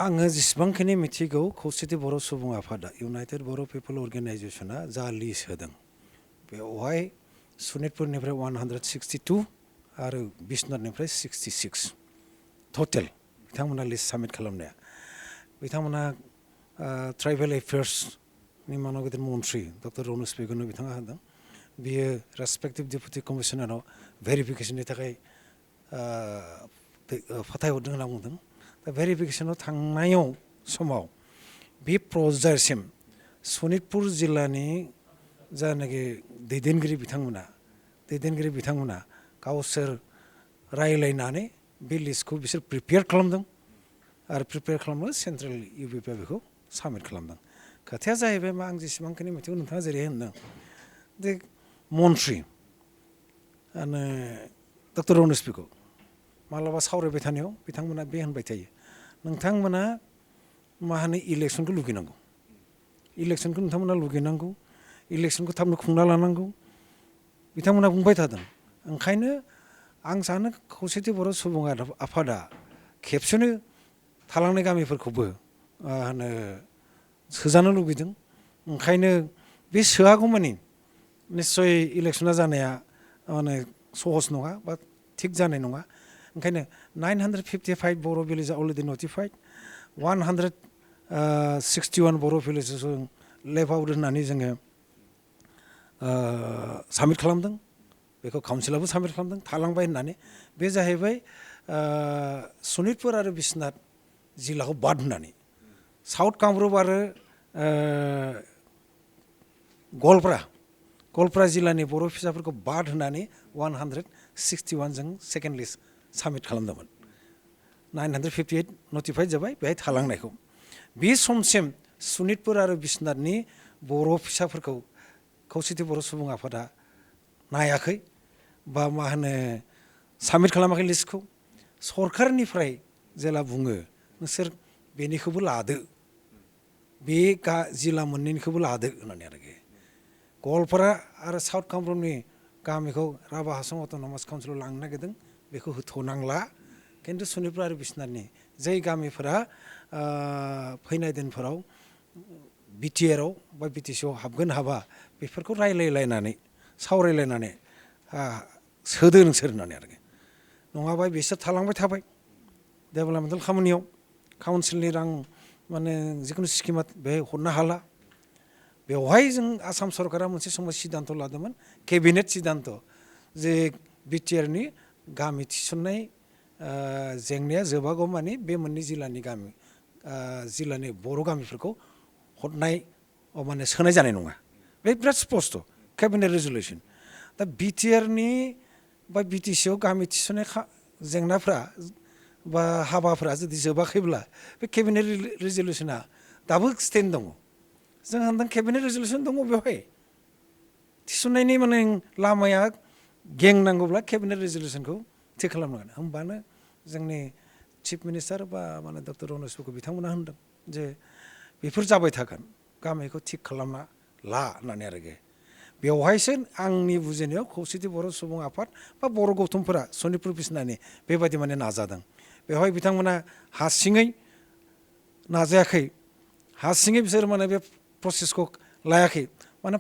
आङो जेसेबांखिनि मिथिगौ खौसेथि बर' सुबुं आफादा इउनाइटेड बर' पिपल अर्गेनाइजेसना जा लिस्ट होदों बेवहाय सनितपुरनिफ्राय 162 आरो बिश्वनाथनिफ्राय 66 टटेल बिथांमोना लिस्ट साबमिट खालामनाया बिथांमोना ट्राइबेल एफेयार्सनि मानव गेदेर मन्थ्रि डक्टर रनस बेगनो बिथाङा होदों बियो रेसपेक्टिभ डेपुटि कमिशनाराव भेरिफिकेसननि थाखाय फाथायहरदों होनना बुंदों दा भेरिफिकेसनाव थांनायाव समाव बे प्रजारसिम सनितपुर जिल्लानि जानाखि दैदेनगिरि बिथांमोना गावसोर रायलायनानै बे लिस्टखौ बिसोर प्रिपेयार खालामदों आरो प्रिपेयार खालामनो सेन्ट्रेल इउपिपिआ बेखौ साबमिट खालामदों खोथाया जाहैबाय मा आं जेसेबांखिनि मिथिगौ नोंथाङा जेरै होनदों जे मन्थ्रि डक्टर रनस बेगखौ मालाबा सावरायबाय थानायाव बिथांमोना बे होनबाय थायो नोंथांमोना मा होनो इलेक्सनखौ लुगैनांगौ इलेक्सनखौ नोंथांमोना लुगैनांगौ इलेक्सनखौ थाबनो खुंना लानांगौ बिथांमोना बुंबाय थादों ओंखायनो आं सानो खौसेथि बर' सुबुं आफादा खेबसेनो थालांनाय गामिफोरखौबो होनो सोजानो लुगैदों ओंखायनो बे सोआगौमानि निस्सय इलेक्सना जानाया माने सहज नङा बा थिग जानाय नङा ओंखायनो 955 बर' भिलेजा अलरेडि नटिफाइड 161 बर' भिलेजाव जों लेभ आउट होननानै जोङो साबमिट खालामदों बेखौ काउन्सिलाबो साबमिट खालामदों थालांबाय होननानै बे जाहैबाय सनितपुर आरो बिश्वनाथ जिल्लाखौ बाद होननानै साउथ कामरुप आरो गवालपारा जिल्लानि बर' फिसाफोरखौ बाद होनानै 161 जों सेकेन्ड लिस्ट साबमिट खालामदोंमोन 958 नटिफाइड जाबाय बेहाय थालांनायखौ बे समसिम सनितपुर आरो बिश्वनाथनि बर' फिसाफोरखौ खौसेथि बर' सुबुं आफादा नायाखै बा मा होनो साबमिट खालामाखै लिस्टखौ सरकारनिफ्राय जेला बुङो नोंसोर बेनिखौबो लादो बे जिल्ला मोननैनिखौबो लादो होननानै आरोखि गवालपारा आरो साउथ कामरुपनि गामिखौ राभा हासं अट'नमास काउन्सिलाव लांनो नागिरदों बेखौ होथ'नांला खिन्थु सनितपुर आरो बिश्वनाथनि जाय गामिफोरा फैनाय दिनफोराव बिटिआरआव बा बिटिसिआव हाबगोन हाबा बेफोरखौ रायलायलायनानै सावरायलायनानै सोदो नोंसोर होननानै आरोखि नङाबा बिसोर थालांबाय थाबाय डेभेलपमेन्टेल खामानियाव काउन्सिलनि रां माने जिखुनु स्किमा बेहाय हरनो हाला बेवहाय जों आसाम सरकारा मोनसे समाव सिद्धान्त लादोंमोन केबिनेट सिद्धान्त जे बिटिआरनि गामि थिसननाय जेंनाया जोबागौ मानि बे मोननै जिल्लानि बर' गामिफोरखौ हरनाय माने सोनाय जानाय नङा बे बिराद स्पस्ट केबिनेट रेजुलेसन दा बिटिआरनि बा बिटिसिआव गामि थिसननाय जेंनाफ्रा बा हाबाफ्रा जुदि जोबाखैब्ला बे केबिनेट रेजुलेसना दाबो स्टेन्ड दङ जों होनदों केबिनेट रेजुलेसन दङ बेवहाय थिसननायनि माने लामाया गेंनांगौब्ला केबिनेट रेजुलेसनखौ थि खालामनांगोन होमबानो जोंनि चिफ मिनिस्टार बा माने डक्टर रनस बेगखौ बिथांमोना होनदों जे बेफोर जाबाय थागोन गामिखौ थिग खालामना ला होननानै आरोखि बेवहायसो आंनि बुजिनायाव खौसेथि बर' सुबुं आफाद बा बर' गौथुमफोरा सनितपुर बिश्वनाथनि बेबायदि माने नाजादों बेवहाय बिथांमोना हारसिङै नाजायाखै हारसिङै बिसोर माने बे प्रसेसखौ लायाखै माने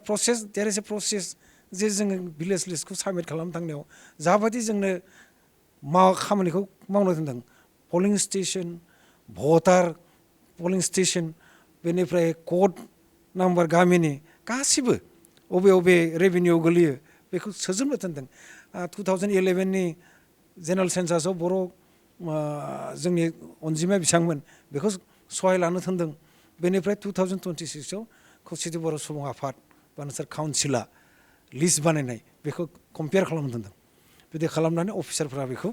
देयर इज ए प्रसेस जे जोङो भिलेज लिस्टखौ साबमिट खालामनो थांनायाव जाबायदि जोंनो खामानिखौ मावनो दोनदों पलिं स्टेसन भटार पलिं स्टेसन बेनिफ्राय कड नाम्बार गामिनि गासिबो अबे रेभिनिउ गोलैयो बेखौ सोजोबनो दोनदों 2011नि जेनेरेल सेन्सासआव बर' जोंनि अनजिमाया बेसेबांमोन बेखौ सहाय लानो थिनदों बेनिफ्राय 2026आव खौसेथि बर' सुबुं आफाद बा नोंसोर काउन्सिला लिस्ट बानायनाय बेखौ कम्पेयार खालामनो दोनदों बिदि खालामनानै अफिसारफ्रा बेखौ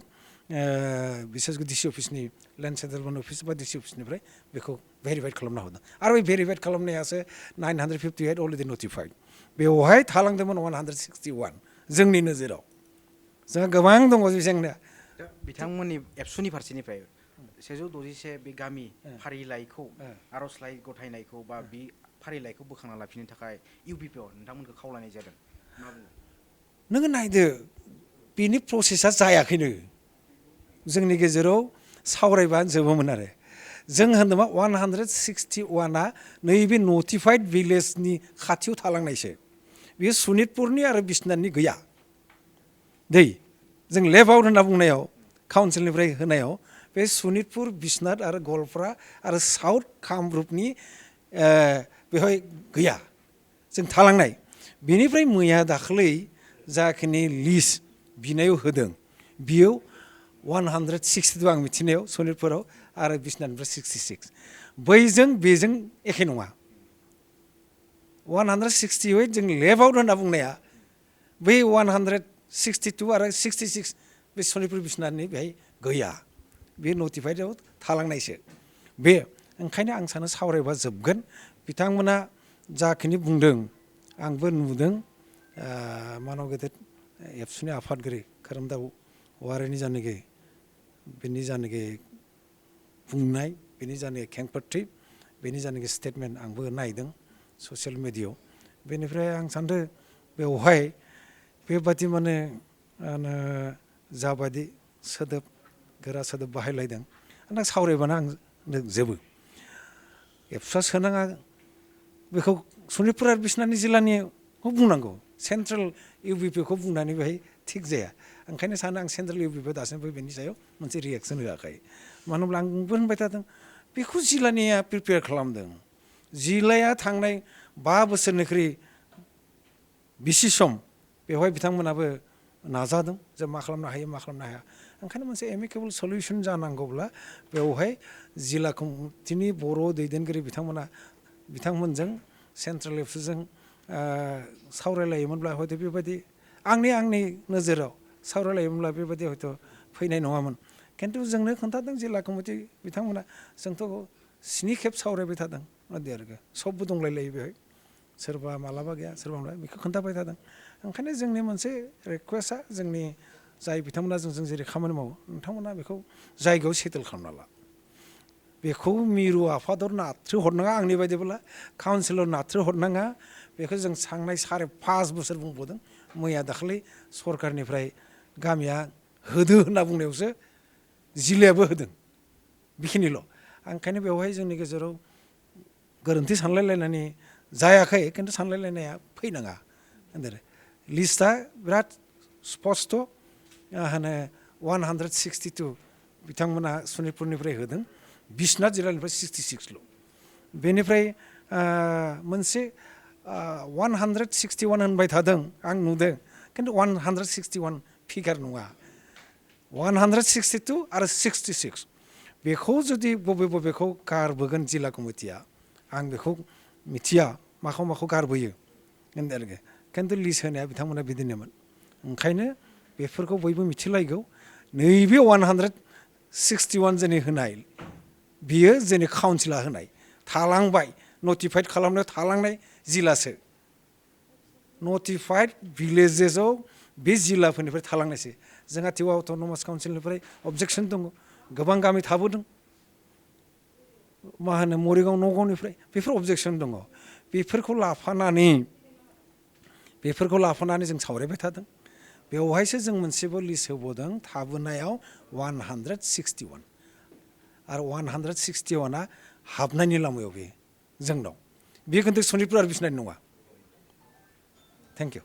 बिसेसकै डिसि अफिसनि लेन्ड सेटेलमेन्ट अफिस बा डिसि अफिसनिफ्राय बेखौ भेरिफाइड खालामना हरदों आरो बे भेरिफाइड खालामनायासो 958 अलरेडि नटिफाइड बेवहाय थालांदोंमोन 161 जोंनि नोजोराव जोंहा गोबां दङ जेंनाया बिथांमोननि एबसुनि फारसेनिफ्राय 161 बे गामि फारिलाइखौ आर'जलाइ गथायनायखौ बा बे फारिलाइखौ बोखांना लाफिननो थाखाय इउपिपिआव नोंथांमोनखौ खावलायनाय जादों मा बुङो नोङो नायदो बेनि प्रसेसा जायाखैनो जोंनि गेजेराव सावरायबानो जोबोमोन आरो जों होनदोंमा 161आ नैबे नटिफाइड भिलेजनि खाथियाव थालांनायसो बेयो सनितपुरनि आरो बिश्वनाथनि गैया दै जों लेभ आउट होनना बुंनायाव काउन्सिलनिफ्राय होनायाव बे सनितपुर बिश्वनाथ आरो गवालपारा आरो साउथ कामरुपनि बेवहाय गैया जों थालांनाय बेनिफ्राय मैया दाखालै जाखिनि लिस्ट बिनायाव होदों बियो 162 आं मिथिनायाव सनितपुराव आरो बिश्वनाथनिफ्राय 66 बैजों बेजों एखे नङा 168 जों लेभ आउट होनना बुंनाया बै 162 आरो 66 बे सनितपुर बिश्वनाथनि बेहाय गैया बे नटिफाइडआव थालांनायसो बे ओंखायनो आं सानो सावरायबा जोबगोन बिथांमोना जाखिनि बुंदों आंबो नुदों मानव गेदेर एबसुनि आफादगिरि खोरोमदाव वारिनि जानाखि बेनि जानाखि बुंनाय बेनि जानाखि खेंफोरथि बेनि जानाखि स्टेटमेन्ट आंबो नायदों ससियेल मिडियायाव बेनिफ्राय आं सानदों बेवहाय बेबादि माने जाबादि सोदोब गोरा सोदोब बाहायलायदों आं सावरायबानो आं जोबो एबसुआ सोनाङा बेखौ सनितपुर आरो बिश्वनाथनि जिल्लानिखौ बुंनांगौ सेन्ट्रेल इउबिपिखौ बुंनानै बेहाय थिग जाया ओंखायनो सानो आं सेन्ट्रेल इउबिपिआव दासिमबो बेनि सायाव मोनसे रिएक्सन होआखै मानो होनब्ला आंबो होनबाय थादों बेखौ जिल्लानिया प्रिपेयार खालामदों जिल्लाया थांनाय 5 बोसोरनिख्रुइ बिसि सम बेवहाय बिथांमोनाबो नाजादों जे मा खालामनो हायो मा खालामनो हाया ओंखायनो मोनसे एमिकेबल सलिउसन जानांगौब्ला बेवहाय जिल्ला कमिटिनि बर' दैदेनगिरि बिथांमोनजों सेन्ट्रेल एबसुजों सावरायलायोमोनब्ला हयथ' बेबायदि आंनि नोजोराव सावरायलायोमोनब्ला बेबायदि हयथ' फैनाय नङामोन खिन्थु जोंनो खोन्थादों जिल्ला कमिटि बिथांमोना जोंथ' 7 खेब सावरायबाय थादों बिदि आरो सबबो दंलायलायो बेहाय सोरबा मालाबा गैया सोरबा बेखौ खोन्थाबाय थादों ओंखायनो जोंनि मोनसे रिकुवेस्टआ जोंनि जाय बिथांमोना जों जेरै खामानि मावो नोंथांमोना बेखौ जायगायाव सेटेल खालामना ला बेखौ मिरु आफादर नाथ्रो हरनाङा आंनि बायदिब्ला काउन्सिलर नाथ्रो हरनाङा बेखौ जों थांनाय 5.5 बोसोर बुंबोदों मैया दाखालि सरकारनिफ्राय गामिया होदो होनना बुंनायावसो जिल्लायाबो होदों बेखिनिल' ओंखायनो बेवहाय जोंनि गेजेराव गोरोन्थि सानलायलायनानै जायाखै खिन्थु सानलायलायनाया फैनाङा लिस्टआ बिराद स्पस्ट' होनो 162 बिथांमोना सनितपुरनिफ्राय होदों बिश्वनाथ जिल्लानिफ्राय 66ल' बेनिफ्राय मोनसे 161 होनबाय थादों आं नुदों खिन्थु 161 फिगार नङा 162 आरो 66 बेखौ जुदि बबेखौ गारबोगोन जिल्ला कमिटिया आं बेखौ मिथिया माखौ गारबोयो खिन्थु लिस्ट होनाया बिथांमोना बिदिनोमोन ओंखायनो बेफोरखौ बयबो मिथिलायगौ नैबे 161 जोंनि होनाय बियो जोंनि काउन्सिला होनाय थालांबाय नटिफाइड खालामनायाव थालांनाय जिल्लासो नटिफाइड भिलेजेसआव बे जिल्लाफोरनिफ्राय थालांनायसो जोंहा थेवबो अट'नमास काउन्सिलनिफ्राय अबजेक्सन दङ गोबां गामि थाबोदों मा होनो मरिगाव नगावनिफ्राय बेफोर अबजेक्सन दङ बेफोरखौ लाफानानै जों सावरायबाय थादों बेवहायसो जों मोनसेबो लिस्ट होबोदों थाबोनायाव 161 आरो 161आ हाबनायनि लामायाव बे जोंनाव बे खिन्थु सनितपुर आरो बिश्वनाथ नङा थेंक इउ